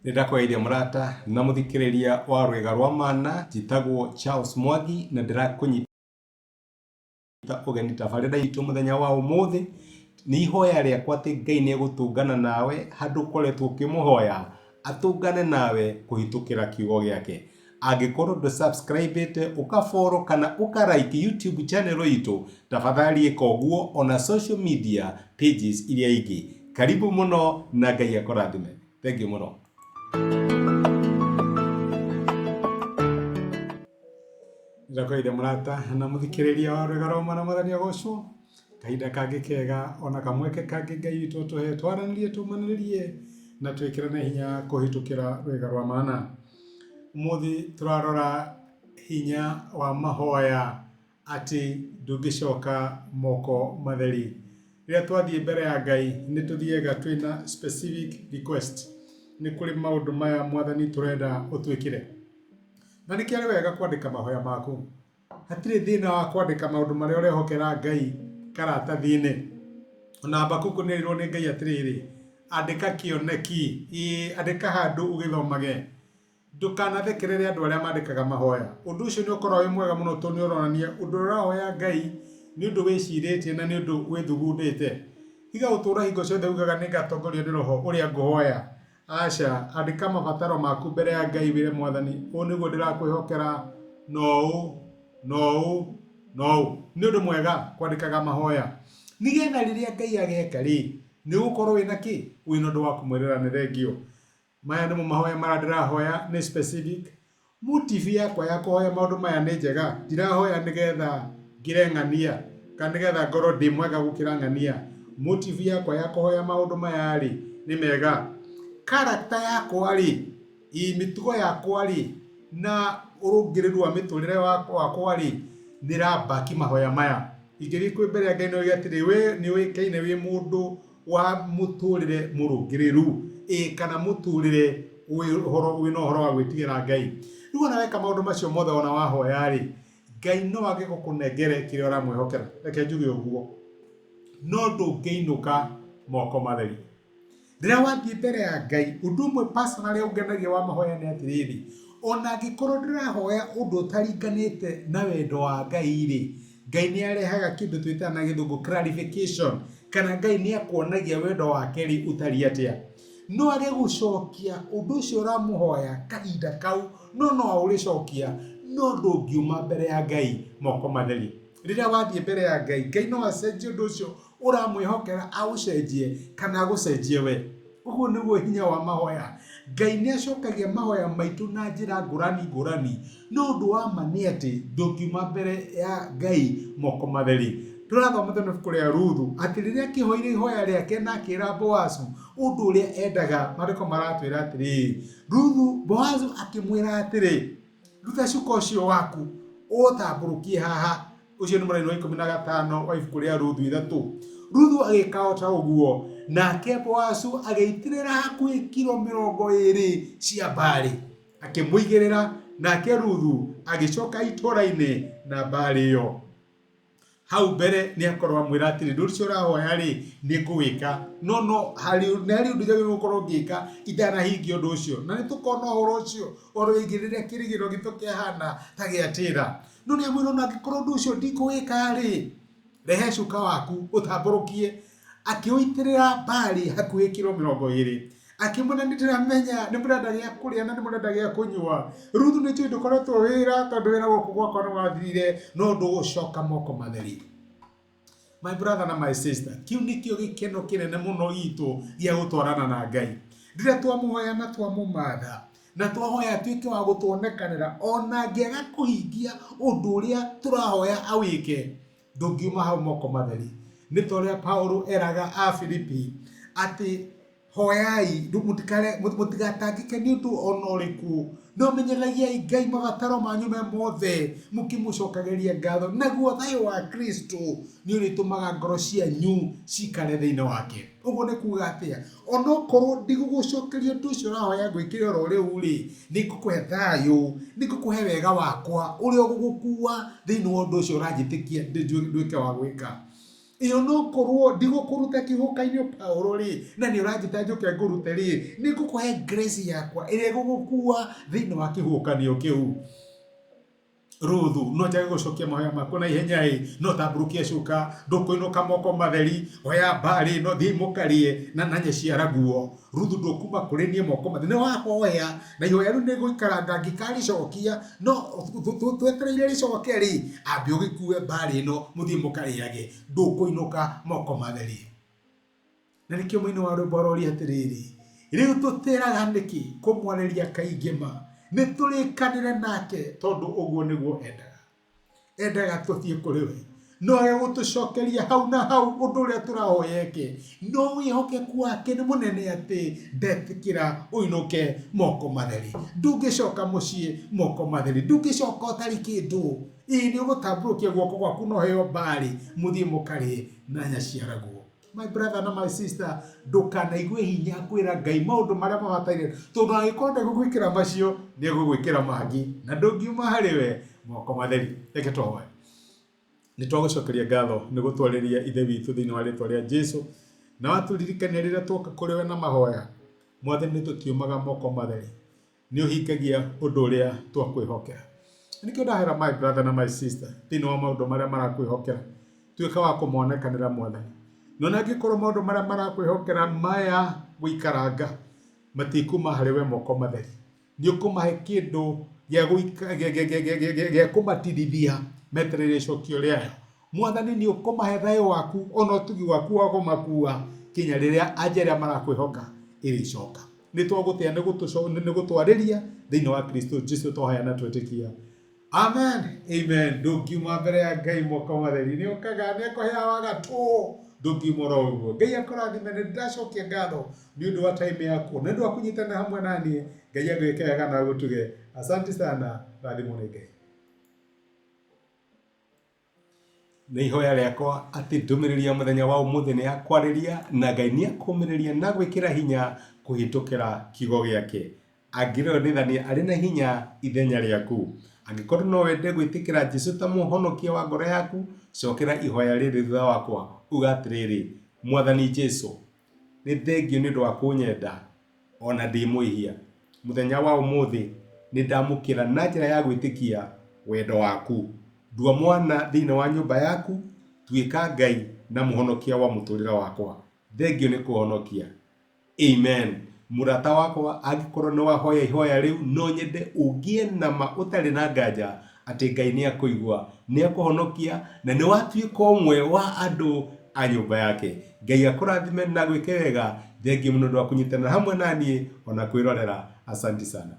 Nĩ ndakũgeithia mũrata na mũthikĩrĩria wa rwĩga rwa mana, njĩtagwo Charles Mwangi na ndĩrakũnyita ũgeni tabarĩra itũ mũthenya wa ũmũthĩ. Nĩ ihoya rĩakwa atĩ Ngai nĩ egũtũngana nawe handũ ũkoretwo ũkĩmũhoya, atũngane nawe kũhĩtũkĩra kiugo gĩake. Angĩkorwo ndũ subscribe ĩte, ũka follow kana ũka like YouTube channel itũ, tafadhali ĩka ũguo ona social media pages iria ingĩ. Karibu mũno na Ngai akũrathime. Thank you mũno. Ndakũgeithia mũrata na mũthikĩrĩria wa rwĩga rwa mwana mwathani agocwo. Kahinda kangĩ kega ona kamweke kangĩ Ngai witũ atũhe twaranĩrie tũmanĩrĩrie na twĩkĩrane hinya kũhĩtũkĩra rwĩga rwa mana. Ũmũthĩ tũrarora hinya wa mahoya atĩ ndũngĩcoka moko matheri. Rĩrĩa twathiĩ mbere ya Ngai nĩ tũthiaga twĩna specific request. Nĩ kũrĩ maũndũ maya mwathani tũrenda ũtwĩkĩre. Na nĩkĩo arĩ wega kwandĩka mahoya maku. Hatirĩ thĩna wa kwandĩka maũndũ marĩa ũrehokera Ngai karatathi-inĩ. Ona Habakuku nĩ erirwo nĩ Ngai atĩrĩrĩ, andĩka kĩoneki, ĩĩ andĩka handũ ũgĩthomage. Ndũkanathekerere andũ arĩa mandĩkaga mahoya. Ũndũ ũcio nĩ ũkoragwo wĩ mwega mũno tondũ nĩ ũronania ũndũ ũrĩa ũrahoya Ngai nĩ ũndũ wĩcirĩtie na nĩ ũndũ wĩthugundĩte. Tiga gũtũũra hingo ciothe ugaga nĩ ngatongorio nĩ roho ũrĩa ngũhoya. Aca, andĩka mabataro maku mbere ya Ngai wĩre Mwathani, ũũ nĩguo ndĩrakwĩhokera, na ũũ, na ũũ, na ũũ. Nĩ ũndũ mwega kwandĩkaga mahoya. Nĩgetha rĩrĩa Ngai ageka rĩ, nĩ ũgũkorwo wĩna kĩ? Wĩna ũndũ wa kũmwĩrĩra nĩ thengio. Maya nĩmo mahoya marĩa ndĩrahoya nĩ specific. Motive yakwa ya kũhoya maũndũ maya nĩ njega, ndirahoya nĩgetha ngĩre ng'ania kana nĩgetha ngorwo ndĩ mwega gũkĩra ng'ania. Motive yakwa ya kũhoya maũndũ maya rĩ, nĩ mega. Character yakwa rĩ, ĩ mĩtugo yakwa rĩ, na ũrũngĩrĩru wa mĩtũrĩre wakwa rĩ, nĩ ĩra back mahoya maya. Ingĩthiĩ kwĩ mbere ya Ngai no yuge atĩrĩ, we nĩ ũĩkaine wĩ mũndũ wa mũtũrĩre mũrũngĩrĩru ĩ kana mũtũrĩre wĩna ũhoro wa gwĩtigĩra Ngai. Rĩu ona weka maũndũ macio mothe ona wahoya rĩ, Ngai no age gũkũnengere kĩrĩa ũramwĩhokera. Reke njuge ũguo. No ndũngĩinũka moko matheri. Rĩrĩa wathiĩ mbere ya Ngai, ũndũ ũmwe personally ũngenagia wa mahoya nĩ atĩrĩrĩ, ona angĩkorwo ndĩrahoya ũndũ ũtaringanĩte na wendo wa Ngai rĩ, Ngai nĩ arehaga kĩndũ twĩtaga na gĩthũngũ clarification, kana Ngai nĩ akuonagia wendo wake rĩ ũtariĩ atĩa. No age gũcokia ũndũ ũcio ũramũhoya kahinda kau, no no aũrĩcokia, no ndũngiuma mbere ya Ngai moko matheri. Rĩrĩa wathiĩ mbere ya Ngai, Ngai no acenjie ũndũ ũcio ũramwĩhokera aũcenjie kana agũcenjie we. Ũguo nĩguo hinya wa mahoya. Ngai nĩ acokagia mahoya maitũ na njĩra ngũrani ngũrani, no ũndũ wa ma nĩ atĩ ndũngiuma mbere ya Ngai moko matheri. Tũrathoma thĩinĩ wa ibuku rĩa Ruthu atĩ rĩrĩa akĩhoire ihoya rĩake na akĩra Boazu ũndũ ũrĩa endaga, maandĩko maratwĩra atĩrĩrĩ, Ruthu, Boazu akĩmwĩra atĩrĩ, ruta cuka ũcio waku ũũtambũrũkie haha. Ũcio nĩ mũraini wa 15 wa ibuku rĩa Ruthu 3. Ruthu agĩka o ta ũguo, nake Boazu agĩitĩrĩra hakuhĩ kiro 20 cia mbaarĩ, akĩmũigĩrĩra, nake Ruthu agĩcoka itũũra-inĩ na mbaarĩ ĩyo. Hau mbere nĩ akorwo amwĩra atĩrĩ, ũndũ ũcio ũrahoya-rĩ, nĩ ngũwĩka, no no harĩ nĩ harĩ ũndũ njagĩrĩirwo gũkorwo ngĩka itanahingia ũndũ ũcio. Na nĩ tũkona ũhoro ũcio, ũhoro wĩgiĩ rĩrĩa kĩrĩgĩrĩro gitũ kĩahana ta gĩatĩra. No nĩ amwĩra ona angĩkorwo ũndũ ũcio ndikũwĩka-rĩ, rehe cuka waku ũtambũrũkie. Akĩũitĩrĩra mbarĩ hakuhĩ kiro 20. Akĩmwĩra nĩ ndĩramenya nĩ mũrenda gĩa kũrĩa na nĩ mũrenda gĩa kũnyua. Ruthu nĩ njũĩ ndũkoretwo wĩra tondũ wĩra gũkũ gwakwa nĩ wathirire no ndũgũcoka moko matheri. My brother na my sister, kĩu nĩkĩo gĩkeno kĩnene mũno gitũ gĩa gũtwarana na Ngai. Rĩrĩa twamũhoya na twamũmatha, na twahoya atuĩke wa gũtuonekanĩra, ona angĩaga kũhingia ũndũ ũrĩa tũrahoya awĩke, ndũngiuma hau moko matheri. Nĩ ta ũrĩa Paulo eraga Afilipi atĩ hoyai mũtigatangĩke nĩ ũndũ ona ũrĩkũ, no menyithagiai Ngai mabataro manyu me mothe mũkĩmũcokagĩria ngatho, naguo thayũ wa Kristo nĩ ũrĩtũmaga ngoro cianyu cikare thĩinĩ wake. Ũguo nĩ kuga atĩa? Onokorwo ndigũgũcokeria ũndũ ũcio ũrahoya ngwĩkĩre oro rĩu rĩ, nĩ ngũkũhe thayũ, nĩ ngũkũhe wega wakwa ũrĩa ũgũgũkua thĩinĩ wa ũndũ ũcio ũranjĩtĩkia nduĩke wa gwĩka. Ĩyo no korwo ndigũkũruta kĩhuhũkanio Paulo rĩ, na nĩ ũranjĩta njũke ngũrute rĩ, nĩ ngũkũhe grace yakwa ĩrĩa ĩgũgũkua thĩinĩ wa kĩhuhũkanio kĩu. Ruthu, no njage gũcokia mahoya maku na ihenya ĩ, no tambũrũkie cuka, ndũkũinũka moko matheri, oya mbarĩ ĩno thiĩi mũkarĩe na na nyaciaraguo. Ruthu ndũkuma kũrĩ niĩ moko matheri. Nĩ wahoya, na ihoya rĩu nĩ gũikaranga ngĩkarĩcokia, no twetereire rĩcoke rĩ, ambe ũgĩkue mbarĩ ĩno mũthiĩ mũkarĩage, ndũkũinũka moko matheri. Na nĩkĩo mũini wa rwĩmbo aroria atĩrĩrĩ, rĩu tũtĩraga nĩkĩ kũmwarĩria kaingĩ ma? Nĩ tũrĩkanĩre nake tondũ ũguo nĩguo endaga. Endaga tũthiĩ kũrĩ we. No age gũtũcokeria hau na hau ũndũ ũrĩa tũrahoya eke, no wĩhokeku wake nĩ mũnene atĩ ndetĩkĩra ũinũke moko matheri. Ndũngĩcoka mũciĩ moko matheri, ndũngĩcoka ũtarĩ kĩndũ. Ĩĩ nĩ ũgũtambũrũkia guoko gwaku na ũheo mbarĩ mũthiĩ mũkarĩe na nyaciaraguo. My brother na my sister, ndũkanaigue hinya kwĩra Ngai maũndũ marĩa mabataire, tondũ angĩkorwo ndegũgwĩkĩra macio, nĩ egũgwĩkĩra mangĩ, na ndũngiuma harĩ we moko matheri. Reke tũhoe. Nĩ twagũcokeria ngatho nĩ gũtwarĩria Ithe witũ thĩinĩ wa rĩtwa rĩa Jesu, na watũririkania rĩrĩa tuoka kũrĩ we na mahoya, Mwathani tũtiumaga moko matheri. Nĩ ũhingagia ũndũ ũrĩa twakwĩhokera. Nĩkĩo ndahera my brother na my sister thĩinĩ wa maũndũ marĩa marakwĩhokera, tuĩka wa kũmonekanĩra Mwathani. Na ona angĩkorwo maũndũ marĩa marakwĩhokera maya gũikaranga matikuma harĩ we moko matheri, nĩ ũkũmahe kĩndũ gĩa kũmatirithia metereire icokio rĩayo. Mwathani nĩ ũkũmahe thayũ waku ona ũtugi waku wa kũmakua kinya rĩrĩa anja ĩrĩa marakwĩhoka ĩrĩcoka. Nĩ twagũtĩa nĩ gũtwarĩria thĩinĩ wa Kristo Jesu twahoya na twetĩkia. Amen. Amen. Ndũngiuma mbere ya Ngai moko matheri. Nĩ ũkaga nĩ akũheaga wa gatũ. Ndũngiuma oro ũguo. Ngai akũrathime. Nĩ ndĩracokia ngatho nĩ ũndũ wa time yaku. Nĩ ũndũ wa kũnyitanĩra hamwe na niĩ. Ngai agwĩke wega na agũtuge. Asante sana. Rathimwo nĩ Ngai. Nĩ ihoya rĩakwa atĩ ndũmĩrĩri ya mũthenya wa ũmũthĩ nĩ yakwarĩria na Ngai nĩ akũmĩrĩria na gwĩkĩra hinya kũhĩtũkĩra kiugo gĩake. Angĩrĩonithania arĩ na hinya ithenya rĩaku. Angĩkorwo no wende gwĩtĩkĩra Jesu ta mũhonokia wa ngoro yaku, cokera ihoya rĩrĩ thutha wakwa, uga atĩrĩrĩ, Mwathani Jesu, Nĩ thengiũ nĩ ũndũ wa kũnyenda o na ndĩ mwĩhia. Mũthenya wa ũmũthĩ nĩ ndamũkĩra na njĩra ya gwĩtĩkia wendo waku. Ndua mwana thĩinĩ wa nyũmba yaku, tuĩka Ngai na mũhonokia wa mũtũrĩre wakwa. Thengiũ nĩ kũhonokia. Amen. Mũrata wakwa, angĩkorwo nĩ wahoya ihoya rĩu, no nyende ũgĩe na ma ũtarĩ na nganja atĩ Ngai nĩ akũigua, nĩ akũhonokia, na nĩ watuĩka ũmwe wa andũ a nyũmba yake. Ngai akũrathime na agwĩke wega. Thengiũ mũno nĩ ũndũ wa kũnyitanĩra hamwe na niĩ ona kwĩrorera. Asanti sana.